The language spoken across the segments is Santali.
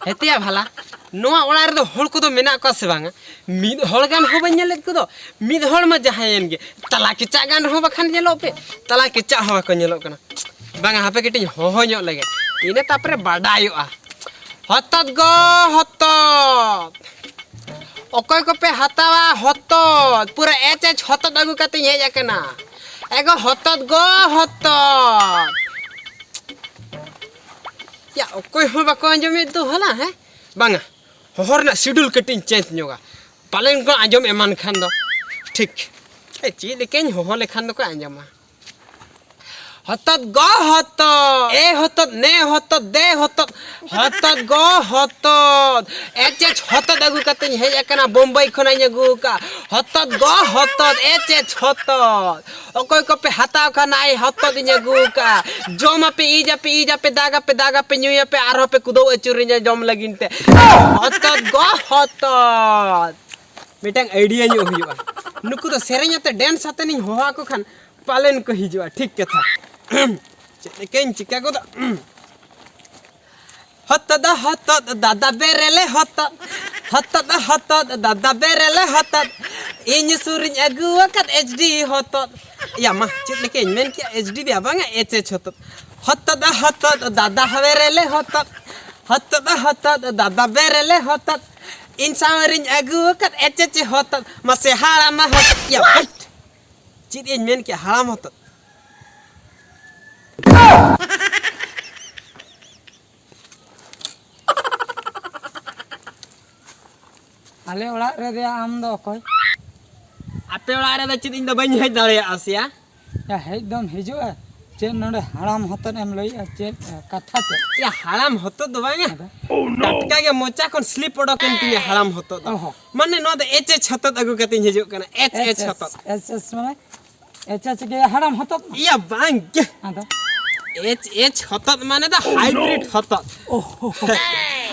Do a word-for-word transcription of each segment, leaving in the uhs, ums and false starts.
ᱦᱮᱛᱮᱭᱟ ᱵᱷᱟᱞᱟ, ᱱᱚᱣᱟ ᱚᱲᱟᱜ ᱨᱮᱫᱚ ᱦᱚᱲ ᱠᱚᱫᱚ ᱢᱮᱱᱟᱜ ᱠᱚᱣᱟ ᱥᱮ ᱵᱟᱝᱟ? ᱢᱤᱫ ᱦᱚᱲ ᱜᱟᱱ ᱦᱚᱸ ᱵᱟᱹᱧ ᱧᱮᱞᱮᱫ ᱠᱚᱫᱚ᱾ ᱢᱤᱫ ᱦᱚᱲ ᱢᱟ ᱡᱟᱦᱟᱸᱭᱮᱱ ᱜᱮ, ᱛᱟᱞᱟ ᱠᱮᱪᱟᱜ ᱜᱟᱱ ᱨᱮᱦᱚᱸ ᱵᱟᱠᱷᱟᱱ ᱧᱮᱞᱚᱜ ᱯᱮ, ᱛᱟᱞᱟ ᱠᱮᱪᱟᱜ ᱦᱚᱸ ᱵᱟᱠᱚ ᱧᱮᱞᱚᱜ ᱠᱟᱱᱟ᱾ ᱵᱟᱝᱟ, ᱦᱟᱯᱮ ᱠᱟᱹᱴᱤᱡ ᱦᱚᱦᱚ ᱧᱚᱜ ᱞᱮᱜᱮ, ᱤᱱᱟᱹ ᱛᱟᱯᱚᱨᱮ ᱵᱟᱰᱟᱭᱚᱜᱼᱟ᱾ ᱦᱚᱛᱚᱫ ᱜᱚ ᱦᱚᱛᱚᱫ, ᱚᱠᱚᱭ ᱠᱚᱯᱮ ᱦᱟᱛᱟᱣᱟ ᱦᱚᱛᱚᱫ? ᱯᱩᱨᱟᱹ ᱮᱪ ᱮᱪ ᱦᱚᱛᱚᱫ ᱟᱹᱜᱩ ᱠᱟᱛᱮᱧ ᱦᱮᱡ ᱟᱠᱟᱱᱟ᱾ ᱮᱜᱚ ᱦᱚᱛᱚᱫ ᱜᱚ ᱦᱚᱛᱚᱫ᱾ ᱭᱟ, ᱚᱠᱚᱭ ᱦᱚᱸ ᱵᱟᱠᱚ ᱟᱸᱡᱚᱢᱮᱫ ᱫᱚ ᱦᱟᱞᱟ, ᱦᱮᱸ? ᱵᱟᱝᱟ, ᱦᱚᱦᱚ ᱨᱮᱱᱟᱜ ᱥᱤᱰᱩᱞ ᱠᱟᱹᱴᱤᱡ ᱤᱧ ᱪᱮᱧᱡᱽ ᱧᱚᱜᱟ, ᱯᱟᱞᱮᱱ ᱠᱚ ᱟᱸᱡᱚᱢ ᱮᱢᱟᱱ ᱠᱷᱟᱱ ᱫᱚ᱾ ᱴᱷᱤᱠ᱾ ᱮ, ᱪᱮᱫ ᱞᱮᱠᱟᱧ ᱦᱚᱦᱚ ᱞᱮᱠᱷᱟᱱ ᱫᱚᱠᱚ ᱟᱸᱡᱚᱢᱟ? ᱦᱚᱛᱚᱫ ᱜᱚ ᱦᱚᱛᱚᱫ, ᱮ ᱦᱚᱛᱚᱫ, ᱱᱮ ᱦᱚᱛᱚᱫ, ᱫᱮ ᱦᱚᱛᱚᱫ, ᱦᱚᱛᱚᱫ ᱜᱚ ᱦᱚᱛᱚᱫ᱾ ᱮᱪ ᱮᱪ ᱦᱚᱛᱚᱫ ᱟᱹᱜᱩ ᱠᱟᱛᱮᱧ ᱦᱮᱡ ᱟᱠᱟᱱᱟ, ᱵᱳᱢᱵᱟᱭ ᱠᱷᱚᱱᱟᱜ ᱤᱧ ᱟᱹᱜᱩ ᱟᱠᱟᱫᱼᱟ᱾ ᱦᱚᱛᱚᱫ ᱜᱚ ᱦᱚᱛᱚᱫ, ᱮᱪ ᱮᱪ ᱦᱚᱛᱚᱫ᱾ ᱚᱠᱚᱭ ᱠᱚᱯᱮ ᱦᱟᱛᱟᱣ ᱠᱷᱟᱱ ᱟᱭ ᱦᱚᱛᱚᱫ ᱤᱧ ᱟᱹᱜᱩ ᱟᱠᱟᱫᱼᱟ᱾ ᱡᱚᱢᱟᱯᱮ, ᱤᱡᱟᱯᱮ, ᱤᱡᱟᱯᱮ, ᱫᱟᱜᱟᱯᱮ, ᱫᱟᱜᱟᱯᱮ, ᱧᱩᱭᱟᱯᱮ, ᱟᱨᱦᱚᱸ ᱯᱮ ᱠᱩᱫᱟᱹᱣ ᱟᱹᱪᱩᱨᱤᱧᱟ ᱡᱚᱢ ᱞᱟᱹᱜᱤᱫ ᱛᱮ᱾ ᱦᱚᱛᱚᱫ ᱜᱚ ᱦᱚᱛᱚᱫ᱾ ᱢᱤᱫᱴᱟᱝ ᱟᱭᱰᱤᱭᱟ ᱧᱚᱜ ᱦᱩᱭᱩᱜᱼᱟ᱾ ᱱᱩᱠᱩ ᱫᱚ ᱥᱮᱨᱮᱧ ᱟᱛᱮ, ᱰᱮᱱᱥ ᱟᱛᱮ ᱤᱧ ᱦᱚᱦᱚ ᱟᱠᱚ ᱠᱷᱟᱱ ᱯᱟᱞᱮᱱ ᱠᱚ ᱦᱤᱡᱩᱜᱼᱟ᱾ ᱴᱷᱤᱠ ᱠᱟᱛᱷᱟ᱾ ᱪᱮᱫ ᱞᱮᱠᱟᱧ ᱪᱤᱠᱟ ᱜᱚᱫᱟ? ᱦᱚᱛᱚᱫ ᱦᱚᱛᱚᱫ ᱫᱟᱫᱟ ᱵᱮᱨᱮᱞᱮ ᱦᱚᱛᱚᱫ, ᱦᱚᱛᱚᱫ ᱦᱚᱛᱚᱫ ᱫᱟᱫᱟ ᱵᱮᱨᱮᱞᱮ ᱦᱚᱛᱚᱫ, ᱤᱧ ᱥᱩᱨᱤᱧ ᱟᱹᱜᱩ ᱟᱠᱟᱫ ᱮᱪ ᱰᱤ ᱦᱚᱛᱚᱫ᱾ ᱭᱟ ᱢᱟ, ᱪᱮᱫ ᱞᱮᱠᱟᱧ ᱢᱮᱱ ᱠᱮᱜᱼᱟ? ᱮᱪ ᱰᱤ ᱫᱚ ᱵᱟᱝᱟ, ᱮᱪ ᱮᱪ ᱦᱚᱛᱚᱫ᱾ ᱦᱚᱛᱚᱫ ᱦᱚᱛᱚᱫ ᱫᱟᱫᱟ ᱵᱮᱨᱮᱞᱮ ᱦᱚᱛᱚᱫ, ᱦᱚᱛᱚᱫ ᱦᱚᱛᱚᱫ ᱫᱟᱫᱟ ᱵᱮᱨᱮᱞᱮ ᱦᱚᱛᱚᱫ, ᱤᱧ ᱥᱟᱶᱨᱤᱧ ᱟᱹᱜᱩ ᱟᱠᱟᱫ ᱮᱪ ᱮᱪ ᱦᱚᱛᱚᱫ, ᱢᱟᱥᱮ ᱦᱟᱲᱟᱢᱟ ᱦᱚᱛᱚᱫ᱾ ᱭᱟ ᱦᱟᱴ! ᱪᱮᱫ ᱤᱧ ᱢᱮᱱ ᱠᱮᱜᱼᱟ? ᱦᱟᱲᱟᱢ ᱦᱚᱛᱚᱫ᱾ ᱟᱞᱮ ᱚᱲᱟᱜ ᱨᱮ ᱫᱮᱭᱟ, ᱟᱢ ᱫᱚ ᱚᱠᱚᱭ? ᱟᱯᱮ ᱚᱲᱟᱜ ᱨᱮᱫᱚ ᱪᱮᱫ ᱤᱧ ᱫᱚ ᱵᱟᱹᱧ ᱦᱮᱡ ᱫᱟᱲᱮᱭᱟᱜᱼᱟ ᱥᱮᱭᱟ? ᱭᱟ, ᱦᱮᱡ ᱫᱚᱢ ᱦᱤᱡᱩᱜᱼᱟ᱾ ᱪᱮᱫ ᱱᱚᱰᱮ ᱦᱟᱲᱟᱢ ᱦᱚᱛᱚᱫ ᱮᱢ ᱞᱟᱹᱭᱮᱜᱼᱟ? ᱪᱮᱫ, ᱮ, ᱠᱟᱛᱷᱟ ᱪᱮᱫ? ᱭᱟ, ᱦᱟᱲᱟᱢ ᱦᱚᱛᱚᱫ ᱫᱚ ᱵᱟᱝᱟ᱾ ᱟᱫᱚ? ᱴᱟᱴᱠᱟ ᱜᱮ ᱢᱚᱪᱟ ᱠᱷᱚᱱ ᱥᱞᱤᱯ ᱚᱰᱚᱠ ᱮᱱ ᱛᱤᱧᱟ ᱦᱟᱲᱟᱢ ᱦᱚᱛᱚᱫ ᱫᱚ᱾ ᱚᱦᱚ᱾ ᱢᱟᱱᱮ ᱱᱚᱣᱟ ᱫᱚ ᱮᱪ ᱮᱪ ᱦᱚᱛᱚᱫ ᱟᱹᱜᱩ ᱠᱟᱛᱮᱧ ᱦᱤᱡᱩᱜ ᱠᱟᱱᱟ᱾ ᱮᱪ ᱮᱪ ᱮᱪ ᱮᱪ, ᱦᱚᱛᱚᱫ᱾ ᱮᱪ ᱮᱪ ᱢᱟᱱᱮ? ᱮᱪ ᱮᱪ ᱜᱮ ᱦᱟᱲᱟᱢ ᱦᱚᱛᱚᱫ? ᱭᱟ, ᱵᱟᱝ ᱜᱮ᱾ ᱟᱫᱚ? ᱮᱪ ᱮᱪ ᱦᱚᱛᱚᱫ ᱢᱟᱱᱮ ᱫᱚ ᱦᱟᱭᱵᱨᱤᱰ ᱦᱚᱛᱚᱫ᱾ ᱚᱦᱚ᱾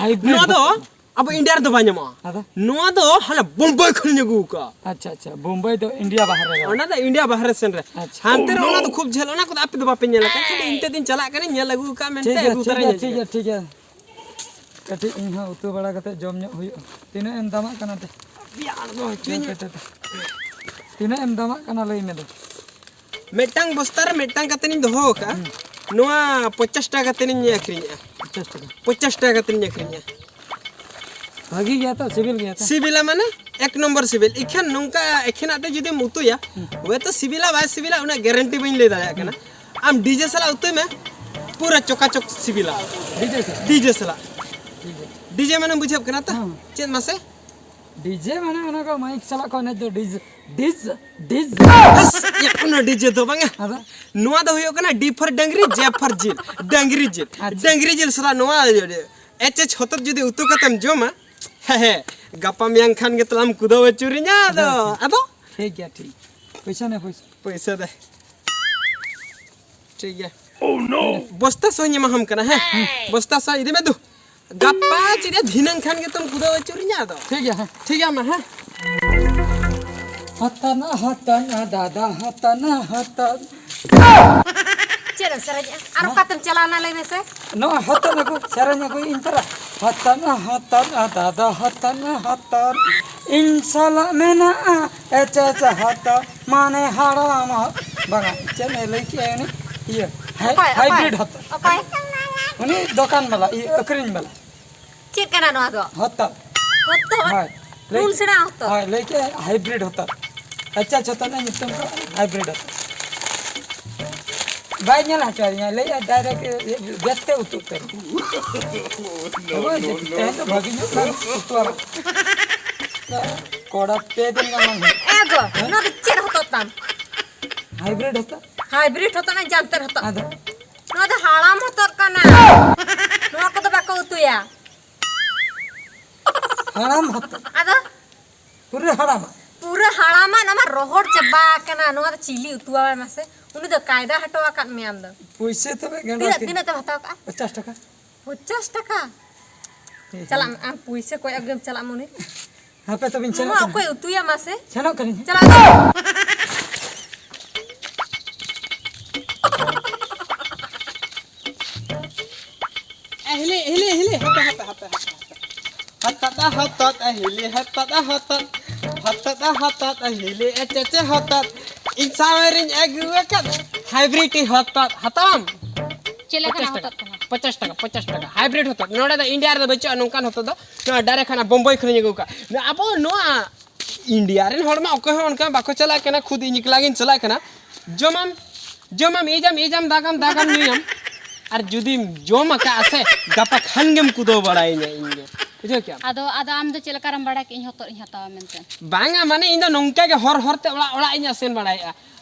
ᱦᱟᱭᱵᱨᱤᱰ ᱱᱚᱣᱟ ᱫᱚ ᱦᱚᱛᱚᱫ᱾ ᱟᱵᱚ ᱤᱱᱰᱤᱭᱟ ᱨᱮᱫᱚ ᱵᱟᱭ ᱧᱟᱢᱚᱜᱼᱟ᱾ ᱟᱫᱚ? ᱱᱚᱣᱟ ᱫᱚ ᱦᱟᱱᱟ ᱵᱳᱢᱵᱟᱭ ᱠᱷᱚᱱᱤᱧ ᱟᱹᱜᱩ ᱟᱠᱟᱫᱼᱟ᱾ ᱟᱪᱪᱷᱟ, ᱟᱪᱪᱷᱟ, ᱵᱳᱢᱵᱟᱭ ᱫᱚ ᱤᱱᱰᱤᱭᱟ ᱵᱟᱦᱨᱮ ᱨᱮ᱾ ᱚᱱᱟ ᱫᱚ ᱤᱱᱰᱤᱭᱟ ᱵᱟᱦᱨᱮ ᱥᱮᱱ ᱨᱮ᱾ ᱟᱪᱪᱷᱟ᱾ ᱦᱟᱱᱛᱮ ᱨᱮ ᱚᱱᱟ ᱫᱚ ᱠᱷᱩᱵ ᱡᱷᱟᱹᱞ, ᱚᱱᱟ ᱠᱚᱫᱚ ᱟᱯᱮ ᱫᱚ ᱵᱟᱯᱮ ᱧᱮᱞ ᱟᱠᱟᱫ᱾ ᱠᱷᱟᱹᱞᱤ ᱤᱧ ᱛᱮᱫᱤᱧ ᱪᱟᱞᱟᱜ ᱠᱟᱱᱟᱧ, ᱧᱮᱞ ᱟᱹᱜᱩ ᱟᱠᱟᱫ ᱢᱮᱱᱛᱮ ᱴᱷᱤᱠ ᱜᱮᱭᱟ, ᱟᱹᱜᱩ ᱴᱷᱤᱠ ᱛᱚᱨᱟᱧ ᱜᱮᱭᱟ, ᱦᱤᱡᱩᱜ ᱴᱷᱤᱠ ᱜᱮᱭᱟ᱾ ᱜᱮᱭᱟ, ᱴᱷᱤᱠ ᱜᱮᱭᱟ᱾ ᱠᱟᱹᱴᱤᱡ ᱤᱧ ᱦᱚᱸ ᱩᱛᱩ ᱵᱟᱲᱟ ᱠᱟᱛᱮ ᱡᱚᱢ ᱧᱚᱜ ᱦᱩᱭᱩᱜᱼᱟ᱾ ᱛᱤᱱᱟᱹᱜ ᱮᱢ ᱫᱟᱢᱟᱜ ᱠᱟᱱᱟ ᱛᱮ? ᱟᱯᱮᱭᱟᱜ ᱟᱬᱜᱚ ᱦᱚᱪᱚᱧ ᱢᱮ᱾ ᱛᱮ, ᱛᱮ, ᱛᱮ᱾ ᱛᱤᱱᱟᱹᱜ ᱮᱢ ᱫᱟᱢᱟᱜ ᱠᱟᱱᱟ ᱞᱟᱹᱭ ᱢᱮ ᱫᱚ᱾ ᱢᱤᱫᱴᱟᱝ ᱵᱚᱥᱛᱟ ᱨᱮ ᱢᱤᱫᱴᱟᱝ ᱠᱟᱛᱮ ᱤᱧ ᱫᱚᱦᱚ ᱟᱠᱟᱫᱼᱟ᱾ ᱦᱩᱸ᱾ ᱱᱚᱣᱟ ᱯᱚᱧᱪᱟᱥ ᱴᱟᱠᱟ ᱠᱟᱛᱮ ᱤᱧ ᱟᱹᱠᱷᱨᱤᱧᱮᱜᱼᱟ᱾ ᱯᱚᱧᱪᱟᱥ ᱴᱟᱠᱟ᱾ ᱯᱚᱧᱪᱟᱥ ᱴᱟᱠᱟ ᱠᱟᱛᱮ ᱤᱧ ᱟᱹᱠᱷᱨᱤᱧᱮᱜᱼᱟ᱾ ᱵᱷᱟᱹᱜᱤ ᱜᱮᱭᱟ ᱛᱚ, ᱥᱤᱵᱤᱞ ᱜᱮᱭᱟ ᱛᱚ? ᱥᱤᱵᱤᱞᱟ ᱢᱟᱱᱮ ᱮᱠ ᱱᱚᱢᱵᱚᱨ ᱥᱤᱵᱤᱞ᱾ ᱤᱠᱷᱟᱹᱱ ᱱᱚᱝᱠᱟ ᱮᱠᱷᱮᱱᱟᱜ ᱛᱮ ᱡᱩᱫᱤᱢ ᱩᱛᱩᱭᱟ, ᱦᱩᱸ᱾ ᱦᱚᱭᱛᱚ ᱥᱤᱵᱤᱞᱟ ᱵᱟᱭ ᱥᱤᱵᱤᱞᱟ, ᱩᱱᱟᱹᱜ ᱜᱮᱨᱮᱱᱴᱤ ᱵᱟᱹᱧ ᱞᱟᱹᱭ ᱫᱟᱲᱮᱭᱟᱜ ᱠᱟᱱᱟ᱾ ᱦᱩᱸ᱾ ᱟᱢ ᱰᱤᱡᱮ ᱥᱟᱞᱟᱜ ᱩᱛᱩᱭ ᱢᱮ, ᱯᱩᱨᱟᱹ ᱪᱚᱠᱟᱪᱚᱠ ᱥᱤᱵᱤᱞᱟ᱾ ᱰᱤᱡᱮ ᱥᱟᱞᱟᱜ? ᱰᱤᱡᱮ ᱥᱟᱞᱟᱜ᱾ ᱰᱤᱡᱮ᱾ ᱰᱤᱡᱮ ᱢᱟᱱᱮᱢ ᱵᱩᱡᱷᱟᱹᱣ ᱠᱟᱱᱟ ᱛᱚ? ᱦᱮᱸ᱾ ᱪᱮᱫ ᱢᱟᱥᱮ? ᱰᱤᱡᱮ ᱢᱟᱱᱮ ᱚᱱᱟ ᱠᱚ ᱢᱟᱭᱤᱠ ᱥᱟᱞᱟᱜ ᱠᱚ ᱮᱱᱮᱡ ᱫᱚ, ᱰᱤᱡᱮ, ᱰᱤᱡᱮ, ᱰᱤᱡᱮ᱾ ᱵᱟᱥ, ᱮᱠᱷᱚᱱᱳ ᱰᱤᱡᱮ ᱫᱚ ᱵᱟᱝᱟ᱾ ᱟᱫᱚ? ᱱᱚᱣᱟ ᱫᱚ ᱦᱩᱭᱩᱜ ᱠᱟᱱᱟ ᱰᱤ ᱯᱷᱚᱨ ᱰᱟᱝᱨᱤ, ᱡᱮ ᱯᱷᱚᱨ ᱡᱤᱞ, ᱰᱟᱝᱨᱤ ᱡᱤᱞ᱾ ᱟᱪᱪᱷᱟ᱾ ᱰᱟᱝᱨᱤ ᱡᱤᱞ ᱥᱟᱞᱟᱜ ᱱᱚᱣᱟ ᱮᱪ ᱮᱪ ᱦᱚᱛᱚᱫ ᱡᱩᱫᱤ ᱩᱛᱩ ᱠᱟᱛᱮᱢ ᱡᱚᱢᱟ, ᱦᱮᱸ, ᱦᱮᱸ, ᱜᱟᱯᱟ ᱢᱮᱭᱟᱝ ᱠᱷᱟᱱ ᱜᱮ ᱛᱟᱞᱟᱝ ᱠᱩᱫᱟᱹᱣ ᱟᱹᱪᱩᱨᱤᱧᱟ ᱟᱫᱚ᱾ ᱟᱪᱪᱷᱟ᱾ ᱟᱫᱚ? ᱴᱷᱤᱠ ᱜᱮᱭᱟ, ᱴᱷᱤᱠ᱾ ᱯᱚᱭᱥᱟ ᱱᱮ, ᱯᱚᱭᱥᱟ᱾ ᱯᱚᱭᱥᱟ ᱫᱮ᱾ ᱴᱷᱤᱠ ᱜᱮᱭᱟ᱾ Oh no! ᱵᱚᱥᱛᱟ ᱥᱚᱦᱤᱧ ᱮᱢᱟᱦᱟᱢ ᱠᱟᱱᱟ, ᱦᱮᱸ? ᱵᱚᱥᱛᱟ ᱥᱚᱦᱤ ᱤᱫᱤ ᱢᱮ ᱫᱩ᱾ ᱜᱟᱯᱟ ᱪᱮᱫ ᱭᱟ ᱫᱷᱤᱱᱟᱹᱝ ᱠᱷᱟᱱ ᱜᱮᱛᱚᱢ ᱠᱩᱫᱟᱹᱣ ᱟᱹᱪᱩᱨᱤᱧᱟ ᱟᱫᱚ᱾ ᱴᱷᱤᱠ ᱜᱮᱭᱟ, ᱦᱮᱸ᱾ ᱴᱷᱤᱠ ᱜᱮᱭᱟ ᱢᱟ, ᱦᱮᱸ᱾ ᱦᱟᱛᱟᱱᱟ, ᱦᱟᱛᱟᱱᱟ, ᱫᱟᱫᱟ, ᱦᱟᱛᱟᱱᱟ, ᱦᱟᱛᱟᱱ᱾ ᱪᱮᱫ ᱮᱢ ᱥᱮᱨᱮᱧᱮᱜᱼᱟ? ᱟᱨ ᱦᱮᱸ? ᱚᱠᱟᱛᱮᱢ ᱪᱟᱞᱟᱣᱱᱟ ᱞᱟᱹᱭ ᱢᱮᱥᱮ? ᱱᱚᱣᱟ ᱦᱚᱛᱚᱱ ᱟᱹᱜᱩ, ᱥᱮᱨᱮᱧ ᱟᱹᱜᱩᱭ ᱤᱧ ᱛᱚᱨᱟ᱾ ᱦᱚᱛᱚᱱᱟ, ᱦᱚᱛᱚᱱᱟ, ᱫᱟᱫᱟ, ᱦᱚᱛᱚᱱᱟ, ᱦᱚᱛᱚᱱ᱾ ᱤᱧ ᱥᱟᱞᱟᱜ ᱢᱮᱱᱟᱜᱼᱟ ᱮᱪᱟ ᱪᱟᱦᱟᱛᱟ, ᱢᱟᱱᱮ ᱦᱟᱲᱟᱢ ᱦᱚ-, ᱵᱟᱝᱟ, ᱪᱮᱫ ᱮ ᱞᱟᱹᱭ ᱠᱮᱜᱼᱟ ᱩᱱᱤ? ᱤᱭᱟᱹ, ᱦᱟᱭ-, ᱚᱠᱚᱭ, ᱚᱠᱚᱭ? ᱦᱟᱭᱵᱨᱤᱰ ᱦᱚᱛᱚᱫ᱾ ᱚᱠᱚᱭ? ᱩᱱᱤ ᱫᱚᱠᱟᱱ ᱵᱟᱞᱟ, ᱤᱭᱟᱹ, ᱟᱹᱠᱷᱨᱤᱧ ᱵᱟᱞᱟ᱾ ᱪᱮᱫ ᱠᱟᱱᱟ ᱱᱚᱣᱟ ᱫᱚ? ᱦᱚᱛᱚᱫ᱾ ᱦᱚᱛᱚᱫ? ᱦᱳᱭ᱾ ᱞᱟᱹᱭ ᱱᱩᱱ ᱠᱮᱜ-, ᱥᱮᱬᱟ ᱦᱚᱛᱚᱫ? ᱦᱳᱭ, ᱞᱟᱹᱭ ᱠᱮᱜᱼᱟᱭ ᱦᱟᱭᱵᱨᱤᱰ ᱦᱚᱛᱚᱫ᱾ ᱟᱪᱪᱷᱟ, ᱡᱚᱛᱚᱱᱟᱜ ᱧᱩᱛᱩᱢ ᱫᱚ ᱦᱟᱭᱵᱨᱤᱰ ᱦᱚᱛᱚᱫ᱾ ᱵᱟᱭ ᱧᱮᱞ ᱦᱚᱪᱚ ᱟᱹᱞᱤᱧᱟ, ᱞᱟᱹᱭᱮᱫᱼᱟ ᱰᱟᱭᱨᱮᱠᱴ ᱜᱮᱥ ᱛᱮ ᱩᱛᱩ ᱩᱛᱟᱹᱨ᱾ ᱦᱳᱭ, ᱛᱮᱦᱮᱧ ᱫᱚ ᱵᱷᱟᱹᱜᱤ ᱧᱚᱜ ᱞᱟᱝ ᱩᱛᱩ ᱟᱨ ᱠᱚᱲᱟ ᱯᱮ ᱫᱤᱱ ᱜᱟᱱ ᱞᱟᱝ ᱦᱩᱭᱩᱜᱼᱟ᱾ ᱮ ᱜᱚ, ᱦᱮᱸ? ᱱᱚᱣᱟ ᱫᱚ ᱪᱮᱫ ᱦᱚᱛᱚᱫ ᱛᱟᱢ? ᱦᱟᱭᱵᱨᱤᱰ ᱦᱚᱛᱚᱫ᱾ ᱦᱟᱭᱵᱨᱤᱰ ᱦᱚᱛᱚᱫ ᱱᱟ ᱡᱟᱱᱛᱟᱨ ᱦᱚᱛᱚᱫ᱾ ᱟᱫᱚ? ᱱᱚᱣᱟ ᱫᱚ ᱦᱟᱲᱟᱢ ᱦᱚᱛᱚᱫ ᱠᱟᱱᱟ᱾ ᱱᱚᱣᱟ ᱠᱚᱫᱚ ᱵᱟᱠᱚ ᱩᱛᱩᱭᱟ᱾ ᱦᱟᱲᱟᱢ ᱦᱚᱛᱚᱫ? ᱟᱫᱚ? ᱯᱩᱨᱟᱹ ᱦᱟᱲᱟᱢᱟ? ᱯᱩᱨᱟᱹ ᱦᱟᱲᱟᱢᱟ, ᱱᱚᱣᱟ ᱢᱟ ᱨᱚᱦᱚᱲ ᱪᱟᱵᱟ ᱟᱠᱟᱱᱟ᱾ ᱱᱚᱣᱟ ᱫᱚ ᱪᱤᱞᱤ ᱩᱛᱩᱣᱟᱭ ᱢᱟᱥᱮ? ᱩᱱᱤ ᱫᱚ ᱠᱟᱭᱫᱟ ᱦᱚᱴᱚ ᱟᱠᱟᱫ ᱢᱮᱭᱟ ᱟᱢ ᱫᱚ᱾ ᱯᱩᱭᱥᱟᱹ ᱛᱚᱵᱮ ᱜᱟᱸᱰᱟ ᱛᱤᱱᱟᱹᱜ, ᱛᱤᱱ? ᱛᱤᱱᱟᱹᱜ ᱛᱮᱢ ᱦᱟᱛᱟᱣ ᱠᱟᱜᱼᱟ? ᱯᱚᱪᱟᱥ ᱴᱟᱠᱟ᱾ ᱯᱚᱪᱟᱥ ᱴᱟᱠᱟ? ᱪᱟᱞᱟᱜ ᱢᱮ, ᱟᱢ ᱯᱩᱭᱥᱟᱹ ᱠᱚᱭ ᱟᱹᱜᱩᱭᱟᱢ, ᱪᱟᱞᱟᱜ ᱢᱮ ᱩᱱᱤ᱾ ᱦᱟᱯᱮ ᱛᱚᱵᱮᱧ ᱪᱟᱞᱟᱜ ᱱᱚᱣᱟ ᱠᱟᱱᱟ᱾ ᱚᱠᱚᱭ ᱩᱛᱩᱭᱟ ᱢᱟᱥᱮ? ᱥᱮᱱᱚᱜ ᱠᱟᱹᱱᱟᱹᱧ᱾ ᱪᱟᱞᱟᱜ ᱢᱮ᱾ ᱮ, ᱦᱤᱞᱤ, ᱦᱤᱞᱤ, ᱦᱤᱞᱤ, ᱦᱟᱯᱮ, ᱦᱟᱯᱮ, ᱦᱟᱯᱮ, ᱦᱟᱯᱮ, ᱦᱟᱯᱮ᱾ ᱦᱚᱛᱚᱫ, ᱟ, ᱦᱚᱛᱚᱫ, ᱟ, ᱦᱤᱞᱤ, ᱦᱚᱛᱚᱫ, ᱟ, ᱦᱚᱛᱚᱫ᱾ ᱦᱚᱛᱚᱫ, ᱟ, ᱦᱚᱛᱚᱫ, ᱟ, ᱦᱤᱞᱤ, ᱮ, ᱪᱮᱪᱮ ᱦᱚᱛᱚᱫ᱾ ᱤᱧ ᱥᱟᱶᱨᱤᱧ ᱟᱹᱜᱩ ᱟᱠᱟᱫ ᱦᱟᱭᱵᱨᱤᱰ ᱦᱚᱛᱚᱫ᱾ ᱦᱟᱛᱟᱣᱟᱢ? ᱪᱮᱫ ᱞᱮᱠᱟᱱᱟᱜ ᱯᱚᱪᱟᱥ ᱴᱟᱠᱟ, ᱦᱚᱛᱚᱫ ᱠᱟᱱᱟ? ᱯᱚᱪᱟᱥ ᱴᱟᱠᱟ, ᱯᱚᱪᱟᱥ ᱴᱟᱠᱟ᱾ ᱦᱟᱭᱵᱨᱤᱰ ᱦᱚᱛᱚᱫ᱾ ᱱᱚᱰᱮ ᱫᱚ ᱤᱱᱰᱤᱭᱟ ᱨᱮᱫᱚ ᱵᱟᱹᱪᱩᱜᱼᱟ ᱱᱚᱝᱠᱟᱱ ᱦᱚᱛᱚᱫ ᱫᱚ᱾ ᱱᱚᱣᱟ direct ᱦᱟᱱᱟ ᱵᱳᱢᱵᱟᱭ ᱠᱷᱚᱱᱤᱧ ᱟᱹᱜᱩ ᱟᱠᱟᱫ᱾ ᱟᱵᱚ ᱱᱚᱣᱟ ᱤᱱᱰᱤᱭᱟ ᱨᱮᱱ ᱦᱚᱲ ᱢᱟ ᱚᱠᱚᱭ ᱦᱚᱸ ᱚᱱᱠᱟ ᱵᱟᱠᱚ ᱪᱟᱞᱟᱜ ᱠᱟᱱᱟ, ᱠᱷᱩᱫ ᱤᱧ ᱮᱠᱞᱟ ᱜᱤᱧ ᱪᱟᱞᱟᱜ ᱠᱟᱱᱟ᱾ ᱡᱚᱢᱟᱢ, ᱡᱚᱢᱟᱢ, ᱤᱡᱟᱢ, ᱤᱡᱟᱢ, ᱫᱟᱜᱟᱢ, ᱫᱟᱜᱟᱢ, ᱧᱩᱭᱟᱢ᱾ ᱟᱨ ᱡᱩᱫᱤᱢ ᱡᱚᱢ ᱟᱠᱟᱜᱼᱟ ᱥᱮ, ᱜᱟᱯᱟ ᱠᱷᱟᱱ ᱜᱮᱢ ᱠᱩᱫᱟᱹᱣ ᱵᱟᱲᱟᱭᱤᱧᱟ ᱤᱧ ᱜᱮ᱾ ᱵᱩᱡᱷᱟᱹᱣ ᱠᱮᱜᱼᱟᱢ? ᱟᱫᱚ, ᱟᱫᱚ ᱟᱢ ᱫᱚ ᱪᱮᱫ ᱞᱮᱠᱟ ᱨᱮᱢ ᱵᱟᱲᱟᱭ ᱠᱮᱫ ᱤᱧ ᱦᱚᱛᱚᱫ ᱤᱧ ᱦᱟᱛᱟᱣᱟ ᱢᱮᱱᱛᱮ? ᱵᱟᱝᱟ, ᱢᱟᱱᱮ ᱤᱧ ᱫᱚ ᱱᱚᱝᱠᱟ ᱜᱮ ᱦᱚᱨ ᱦᱚᱨ ᱛᱮ ᱚᱲᱟᱜ ᱚᱲᱟᱜ ᱤᱧ ᱟᱥᱮᱱ ᱵᱟᱲᱟᱭᱮᱫᱼᱟ᱾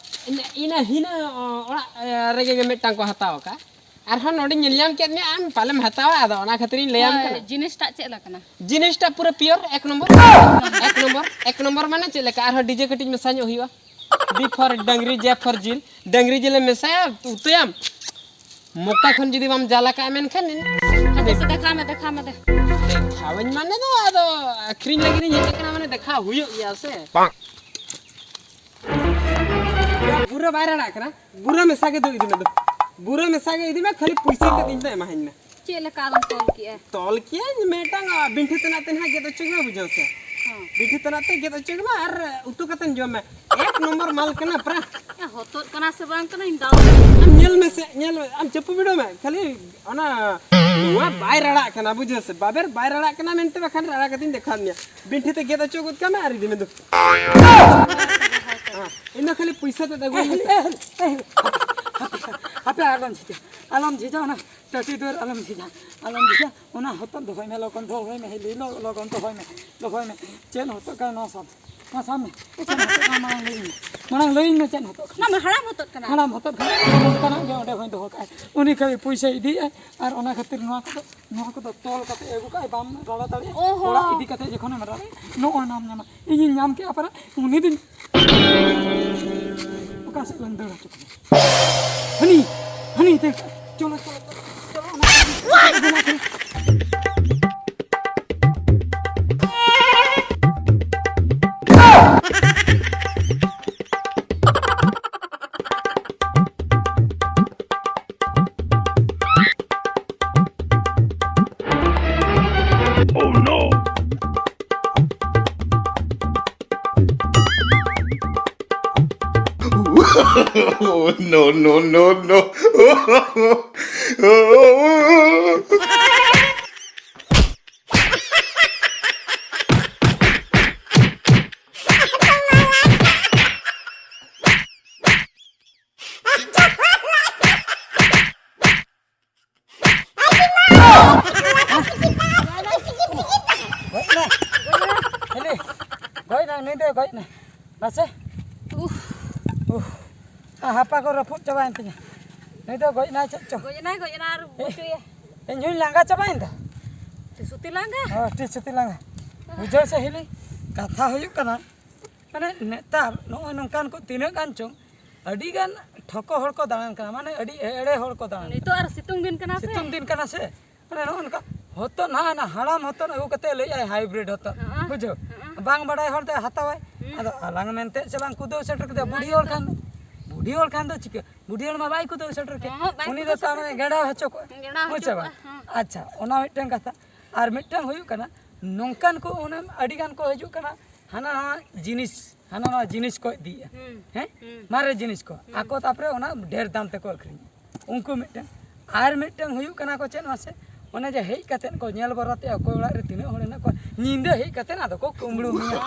ᱤᱱᱟᱹ, ᱤᱱᱟᱹ ᱦᱤᱱᱟᱹ, ᱚ, ᱚᱲᱟᱜ, ᱮ, ᱨᱮᱜᱮ ᱜᱮ ᱢᱤᱫᱴᱟᱝ ᱠᱚ ᱦᱟᱛᱟᱣ ᱟᱠᱟᱫ᱾ ᱟᱨᱦᱚᱸ ᱱᱚᱰᱮᱧ ᱧᱮᱞ ᱧᱟᱢ ᱠᱮᱫ ᱢᱮᱭᱟ, ᱟᱢ ᱯᱟᱞᱮᱢ ᱦᱟᱛᱟᱣᱟ, ᱟᱫᱚ ᱚᱱᱟ ᱠᱷᱟᱹᱛᱤᱨᱤᱧ ᱞᱟᱹᱭᱟᱢ ᱦᱳᱭ, ᱠᱟᱱᱟ᱾ ᱡᱤᱱᱤᱥᱴᱟᱜ ᱪᱮᱫ ᱞᱮᱠᱟᱱᱟ? ᱡᱤᱱᱤᱥᱴᱟ ᱯᱩᱨᱟᱹ pure ᱮᱠ ᱱᱚᱢᱵᱚᱨ᱾ ᱮᱠ ᱱᱚᱢᱵᱚᱨ, ᱮᱠ ᱱᱚᱢᱵᱚᱨ ᱢᱟᱱᱮ ᱪᱮᱫ ᱞᱮᱠᱟ? ᱟᱨᱦᱚᱸ D J ᱠᱟᱹᱴᱤᱡ ᱢᱮᱥᱟ ᱧᱚᱜ ᱦᱩᱭᱩᱜᱼᱟ᱾ D for ᱰᱟᱝᱨᱤ, J for ᱡᱤᱞ᱾ ᱰᱟᱝᱨᱤ ᱡᱤᱞᱮᱢ ᱢᱮᱥᱟᱭᱟ, ᱩᱛᱩᱭᱟᱢ᱾ ᱢᱚᱠᱟ ᱠᱷᱚᱱ ᱡᱩᱫᱤ ᱵᱟᱢ ᱡᱟᱞᱟ ᱠᱟᱜᱼᱟ, ᱢᱮᱱᱠᱷᱟᱱ ᱤᱱᱟᱹ ᱦᱟᱯᱮ ᱥᱮ, ᱫᱮᱠᱷᱟᱣ ᱢᱮ, ᱫᱮᱠᱷᱟᱣ ᱢᱮ, ᱫᱮ᱾ ᱫᱮᱠᱷᱟᱣᱟᱹᱧ ᱢᱟᱱᱮ ᱫᱚ, ᱟᱫᱚ ᱟᱹᱠᱷᱨᱤᱧ ᱞᱟᱹᱜᱤᱫ ᱤᱧ ᱦᱮᱡ ᱟᱠᱟᱱᱟ, ᱢᱟᱱᱮ ᱫᱮᱠᱷᱟᱣ ᱦᱩᱭᱩᱜ ᱜᱮᱭᱟ ᱥᱮ᱾ ᱵᱩᱨᱟᱹ ᱵᱟᱭ ᱨᱟᱲᱟᱜ ᱠᱟᱱᱟ, ᱵᱩᱨᱟᱹ ᱢᱮᱥᱟ ᱜᱮ ᱫᱩ ᱤᱫᱤ ᱢᱮ, ᱫᱩ᱾ ᱵᱩᱨᱟᱹ ᱢᱮᱥᱟ ᱜᱮ ᱤᱫᱤ ᱢᱮ, ᱠᱷᱟᱹᱞᱤ ᱯᱩᱭᱥᱟᱹ ᱛᱮᱫ ᱤᱧ ᱫᱚ ᱮᱢᱟᱦᱟᱹᱧ ᱢᱮ᱾ ᱪᱮᱫ ᱞᱮᱠᱟ ᱟᱫᱚᱢ ᱛᱚᱞ ᱠᱮᱜᱼᱟ? ᱛᱚᱞ ᱠᱮᱜᱼᱟᱹᱧ ᱢᱤᱫᱴᱟᱝ, ᱟ, ᱵᱤᱱᱴᱷᱤ ᱛᱮᱱᱟᱜ ᱛᱮ ᱱᱟᱦᱟᱜ ᱜᱮᱫ ᱚᱪᱚ ᱜᱮ ᱢᱮ, ᱵᱩᱡᱷᱟᱹᱣ ᱥᱮ? ᱦᱚᱸ᱾ ᱵᱤᱱᱴᱷᱤ ᱛᱮᱱᱟᱜ ᱛᱮ ᱜᱮᱫ ᱚᱪᱚ ᱜᱮ ᱢᱮ ᱟᱨ ᱩᱛᱩ ᱠᱟᱛᱮᱢ ᱡᱚᱢ ᱢᱮ᱾ ᱮᱠ ᱱᱚᱢᱵᱚᱨ ᱢᱟᱞ ᱠᱟᱱᱟ ᱯᱨᱟ᱾ ᱮ, ᱦᱚᱛᱚᱫ ᱠᱟᱱᱟ ᱥᱮ ᱵᱟᱝ ᱠᱟᱱᱟ, ᱤᱧ ᱫᱟᱞ ᱟᱢ ᱧᱮᱞ ᱢᱮᱥᱮ, ᱧᱮᱞ ᱢᱮ, ᱟᱢ ᱪᱟᱹᱯᱩ ᱵᱤᱰᱟᱹᱣ ᱢᱮ, ᱠᱷᱟᱹᱞᱤ ᱚᱱᱟ ᱱᱚᱣᱟ ᱵᱟᱭ ᱨᱟᱲᱟᱜ ᱠᱟᱱᱟ, ᱵᱩᱡᱷᱟᱹᱣ ᱥᱮ? ᱵᱟᱵᱮᱨ ᱵᱟᱭ ᱨᱟᱲᱟᱜ ᱠᱟᱱᱟ ᱢᱮᱱᱛᱮ, ᱵᱟᱠᱷᱟᱱ ᱨᱟᱲᱟ ᱠᱟᱛᱮᱧ ᱫᱮᱠᱷᱟᱣ ᱢᱮᱭᱟ᱾ ᱵᱤᱱᱴᱷᱤ ᱛᱮ ᱜᱮᱫ ᱚᱪᱚ ᱜᱚᱫ ᱠᱟᱜ ᱢᱮ ᱟᱨ ᱤᱫᱤ ᱢᱮ ᱫᱩ᱾ ᱦᱮᱸ, ᱤᱧ ᱫᱚ ᱠᱷᱟᱹᱞᱤ ᱯᱩᱭᱥᱟᱹ ᱛᱮᱫ ᱟᱹᱜᱩ ᱢᱮᱥᱮ᱾ ᱦᱟᱯᱮ, ᱟᱞᱚᱢ ᱡᱷᱤᱡᱟ, ᱟᱞᱚᱢ ᱡᱷᱤᱡᱟ, ᱚᱱᱟ ᱴᱟᱹᱴᱤ ᱫᱩᱣᱟᱹᱨ ᱟᱞᱚᱢ ᱡᱷᱤᱡᱟ, ᱟᱞᱚᱢ ᱡᱷᱤᱡᱟ᱾ ᱚᱱᱟ ᱦᱚᱛᱚᱫ ᱫᱚᱦᱚᱭ ᱢᱮ, ᱞᱚᱜᱚᱱ ᱫᱚᱦᱚᱭ ᱢᱮ, ᱦᱤᱞᱤ, ᱞᱚ-, ᱞᱚᱜᱚᱱ ᱫᱚᱦᱚᱭ ᱢᱮ, ᱫᱚᱦᱚᱭ ᱢᱮ᱾ ᱪᱮᱫ ᱦᱚᱛᱚᱫ ᱠᱟᱱᱟ ᱱᱚᱣᱟ ᱥᱟᱵ? ᱢᱟ ᱥᱟᱵ ᱢᱮ᱾ ᱪᱮᱫ ᱦᱚᱛᱚᱫ ᱠᱟᱱᱟ ᱢᱟᱲᱟᱝ ᱞᱟᱹᱭᱟᱹᱧ ᱢᱮ᱾ ᱢᱟᱲᱟᱝ ᱞᱟᱹᱭᱟᱹᱧ ᱢᱮ ᱪᱮᱫ ᱦᱚᱛᱚᱫ ᱠᱟᱱᱟ? ᱚᱱᱟ ᱢᱟ ᱦᱟᱲᱟᱢ ᱦᱚᱛᱚᱫ ᱠᱟᱱᱟ᱾ ᱦᱟᱲᱟᱢ ᱦᱚᱛᱚᱫ ᱠᱟᱱᱟ᱾ ᱚᱱᱠᱟᱱᱟᱜ ᱜᱮ ᱚᱸᱰᱮ ᱦᱚᱸᱭ ᱫᱚᱦᱚ ᱠᱟᱜᱼᱟᱭ᱾ ᱩᱱᱤ ᱠᱷᱟᱹᱞᱤ ᱯᱩᱭᱥᱟᱹ ᱤᱫᱤᱭᱮᱜᱼᱟᱭ ᱟᱨ ᱚᱱᱟ ᱠᱷᱟᱹᱛᱤᱨ ᱱᱚᱣᱟ ᱠᱚᱫᱚ, ᱱᱚᱣᱟ ᱠᱚᱫᱚ ᱛᱚᱞ ᱠᱟᱛᱮ ᱟᱹᱜᱩ ᱠᱟᱜᱼᱟᱭ᱾ ᱵᱟᱢ ᱨᱟᱲᱟ ᱫᱟᱲᱮᱭᱟᱜᱼᱟ᱾ ᱚ ᱦᱚᱸ᱾ ᱚᱲᱟᱜ ᱤᱫᱤ ᱠᱟᱛᱮ ᱡᱚᱠᱷᱚᱱᱮᱢ ᱨᱟᱲᱟᱭᱟ, ᱱᱚᱜᱼᱚᱭ ᱱᱟᱢ ᱧᱟᱢᱟ᱾ ᱤᱧᱤᱧ ᱧᱟᱢ ᱠᱮᱜᱼᱟ ᱯᱟᱨᱟ, ᱩᱱᱤ ᱫᱚᱧ ᱚᱠᱟ ᱥᱮᱫ ᱞᱟᱝ ᱫᱟᱹᱲ ᱦᱚᱪᱚ ᱠᱟᱱᱟ? ᱦᱟᱹᱱᱤ, ᱦᱟᱹᱱᱤ, ᱫᱮ, ᱪᱚᱞᱚ, ᱪᱚᱞᱚ, ᱪᱚᱞᱚ, ᱚᱱᱟ, ᱚᱱᱟ, ᱚᱱᱟ, Oh, no, no, no, no. ᱜᱚᱡ ᱮᱱᱟ᱾ ᱦᱤᱞᱤ, ᱜᱚᱡ ᱮᱱᱟ, ᱱᱩᱭ ᱫᱚᱭ ᱜᱚᱡ ᱮᱱᱟ᱾ ᱢᱟᱥᱮ᱾ ᱩᱦ᱾ ᱩᱦ᱾ ᱦᱟᱯᱟ ᱠᱚ ᱨᱟᱹᱯᱩᱫ ᱪᱟᱵᱟᱭᱮᱱ ᱛᱤᱧᱟ᱾ ᱱᱩᱭ ᱫᱚ ᱜᱚᱡ ᱮᱱᱟᱭ ᱪᱮᱫ ᱪᱚ᱾ ᱜᱚᱡ ᱮᱱᱟᱭ, ᱜᱚᱡ ᱮᱱᱟ ᱟᱨ ᱵᱩᱡᱩᱭᱟ᱾ ᱤᱧ ᱦᱚᱸᱧ ᱞᱟᱸᱜᱟ ᱪᱟᱵᱟᱭᱮᱱ ᱫᱚ᱾ ᱛᱤᱥ ᱥᱩᱛᱤ ᱞᱟᱸᱜᱟ? ᱦᱳᱭ, ᱛᱤᱥ ᱥᱩᱛᱤ ᱞᱟᱸᱜᱟ᱾ ᱵᱩᱡᱷᱟᱹᱣ ᱥᱮ ᱦᱤᱞᱤ, ᱠᱟᱛᱷᱟ ᱦᱩᱭᱩᱜ ᱠᱟᱱᱟ, ᱢᱟᱱᱮ ᱱᱮᱛᱟᱨ ᱱᱚᱜᱼᱚᱭ ᱱᱚᱝᱠᱟᱱ ᱠᱚ ᱛᱤᱱᱟᱹᱜ ᱜᱟᱱ ᱪᱚᱝ ᱟᱹᱰᱤ ᱜᱟᱱ ᱴᱷᱚᱠᱚ ᱦᱚᱲ ᱠᱚ ᱫᱟᱬᱟᱱ ᱠᱟᱱᱟ, ᱢᱟᱱᱮ ᱟᱹᱰᱤ ᱮᱲᱮ ᱦᱚᱲ ᱠᱚ ᱫᱟᱬᱟᱱ ᱱᱤᱛᱚᱜ ᱠᱟᱱᱟ᱾ ᱟᱨ ᱥᱤᱛᱩᱝ ᱫᱤᱱ ᱠᱟᱱᱟ ᱥᱮ? ᱥᱤᱛᱩᱝ ᱫᱤᱱ ᱠᱟᱱᱟ ᱥᱮ? ᱢᱟᱱᱮ ᱱᱚᱜᱼᱚ ᱱᱚᱝᱠᱟ ᱦᱚᱛᱚᱫ ᱱᱟᱦᱟᱜ ᱚᱱᱟ ᱦᱟᱲᱟᱢ ᱦᱚᱛᱚᱫ ᱟᱹᱜᱩ ᱠᱟᱛᱮ ᱞᱟᱹᱭᱮᱫᱼᱟᱭ ᱦᱟᱭᱵᱨᱤᱰ ᱦᱚᱛᱚᱫ, ᱦᱮᱸ, ᱵᱩᱡᱷᱟᱹᱣ? ᱦᱮᱸ᱾ ᱵᱟᱝ ᱵᱟᱲᱟᱭ ᱦᱚᱲ ᱫᱚᱭ ᱦᱟᱛᱟᱣᱟᱭ᱾ ᱦᱩᱸ᱾ ᱟᱫᱚ ᱟᱞᱟᱝ ᱢᱮᱱᱛᱮ ᱪᱮ ᱵᱟᱝ ᱠᱩᱫᱟᱹᱣ ᱥᱮᱴᱮᱨ ᱠᱮᱫᱟ, ᱚᱱᱟ ᱵᱩᱰᱷᱤ ᱦᱚᱲ ᱜᱮᱛᱚ᱾ ᱠᱷᱟᱱ, ᱵᱩᱰᱷᱤ ᱦᱚᱲ ᱠᱷᱟᱱ ᱫᱚ ᱪᱤᱠᱟᱹ? ᱵᱩᱰᱷᱤ ᱦᱚᱲ ᱢᱟ ᱵᱟᱭ ᱠᱩᱫᱟᱹᱣ ᱥᱮᱴᱮᱨ ᱠᱮᱫ᱾ ᱦᱮᱸ, ᱵᱟᱭ ᱩᱱᱤ ᱫᱚ ᱠᱩᱫᱟᱹᱣ ᱛᱟᱨ ᱥᱮᱴᱮᱨ ᱢᱟᱱᱮ ᱠᱮᱫ᱾ ᱜᱮᱲᱟ ᱦᱚᱪᱚ ᱠᱚᱜᱼᱟ᱾ ᱜᱮᱲᱟ ᱦᱚᱪᱚ ᱦᱮᱸ ᱥᱮ ᱵᱟᱝ? ᱠᱚᱜᱼᱟ, ᱦᱮᱸ᱾ ᱟᱪᱪᱷᱟ, ᱚᱱᱟ ᱢᱤᱫᱴᱟᱝ ᱠᱟᱛᱷᱟ᱾ ᱟᱨ ᱢᱤᱫᱴᱟᱝ ᱦᱩᱭᱩᱜ ᱠᱟᱱᱟ, ᱱᱚᱝᱠᱟᱱ ᱠᱚ ᱚᱱᱮ ᱟᱹᱰᱤ ᱜᱟᱱ ᱠᱚ ᱦᱤᱡᱩᱜ ᱠᱟᱱᱟ, ᱦᱟᱱᱟ ᱱᱟᱣᱟ ᱡᱤᱱᱤᱥ, ᱦᱟᱱᱟ ᱱᱟᱣᱟ ᱡᱤᱱᱤᱥ ᱠᱚ ᱤᱫᱤᱭᱮᱫᱼᱟ᱾ ᱦᱩᱸ᱾ ᱦᱮᱸ? ᱦᱩᱸ᱾ ᱢᱟᱨᱮ ᱡᱤᱱᱤᱥ ᱠᱚ᱾ ᱦᱩᱸ᱾ ᱟᱠᱚ ᱛᱟᱯᱚᱨᱮ ᱚᱱᱟ ᱰᱷᱮᱨ ᱫᱟᱢ ᱛᱮᱠᱚ ᱟᱹᱠᱷᱨᱤᱧᱟ᱾ ᱩᱱᱠᱩ ᱢᱤᱫᱴᱟᱝ᱾ ᱟᱨ ᱢᱤᱫᱴᱟᱝ ᱦᱩᱭᱩᱜ ᱠᱟᱱᱟ ᱠᱚ ᱪᱮᱫ ᱢᱟᱥᱮ? ᱚᱱᱮ ᱡᱮ ᱦᱮᱡ ᱠᱟᱛᱮᱫ ᱠᱚ ᱧᱮᱞ ᱵᱟᱨᱟᱛᱮᱜᱼᱟ, ᱚᱠᱚᱭ ᱚᱲᱟᱜ ᱨᱮ ᱛᱤᱱᱟᱹᱜ ᱦᱚᱲ ᱦᱮᱱᱟᱜ ᱠᱚᱣᱟ᱾ ᱧᱤᱫᱟᱹ ᱦᱮᱡ ᱠᱟᱛᱮᱫ ᱟᱫᱚ ᱠᱚ ᱠᱩᱢᱵᱽᱲᱩ ᱢᱮᱭᱟ᱾